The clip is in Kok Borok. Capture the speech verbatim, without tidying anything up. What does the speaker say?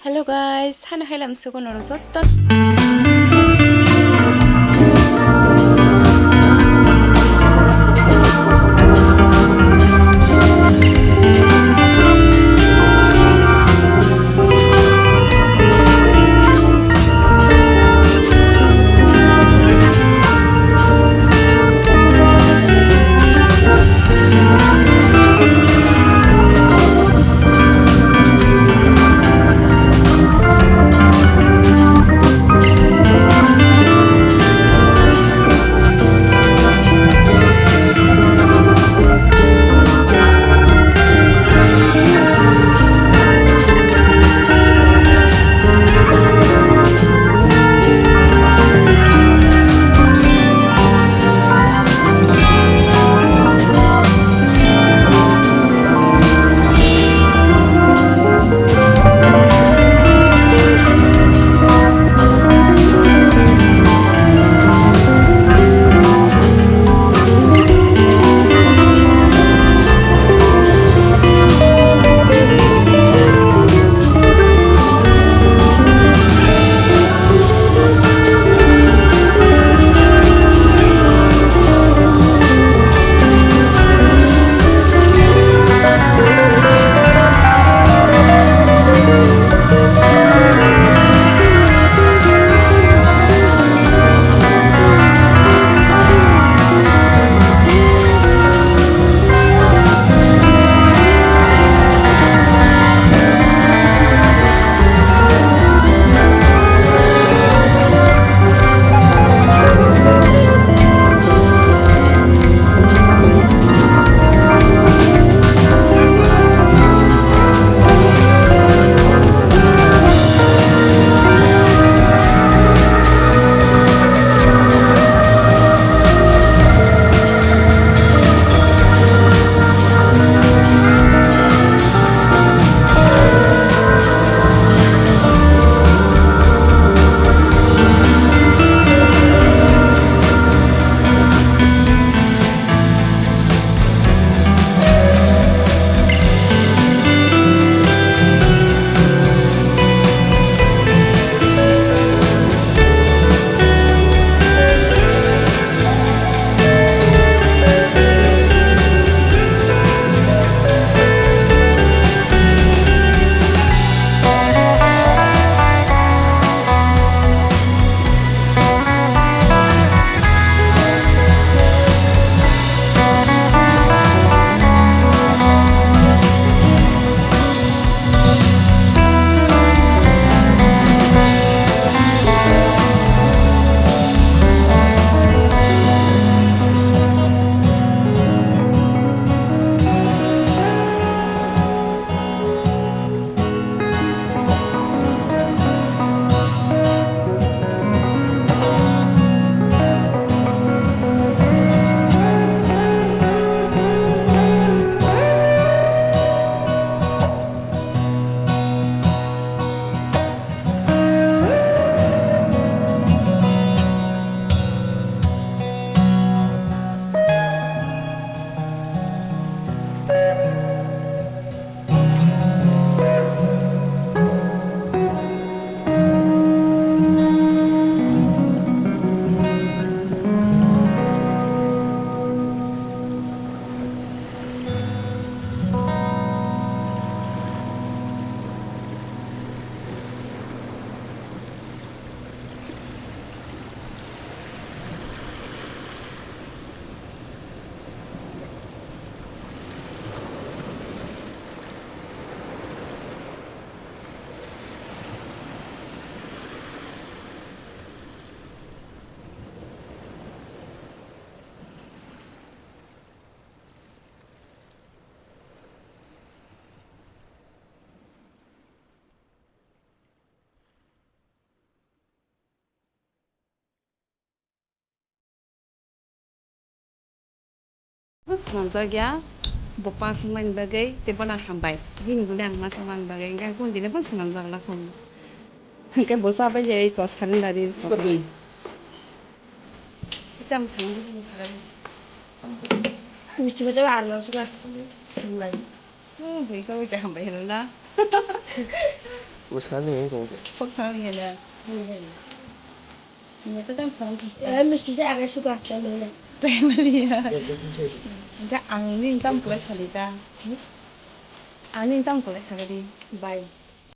Hello guys, hano hailam sugo norok jotto. Swnamjak ya, bo pass wngmani bagwi tei bono hambai. Bini bwlwi ang ma swngmani bagwi, hwnkhe kung tini phano swnamjak na kho. Hwnkhe bo chabai ya iko surrender ri iko. Tamo sana bwswk bwswk. Misti bo chabai ar nang suka. Hambai. Hmm, bui ko bwsa hambai hwnwi na. Bwsani. Kok sana liya na. Ini tuh kan sama sih. Eh, mesti saya agak suka sama ini. Family ya. Enggak, ang ini tam kulai salita. Ang ini tam kulai salita. Bye.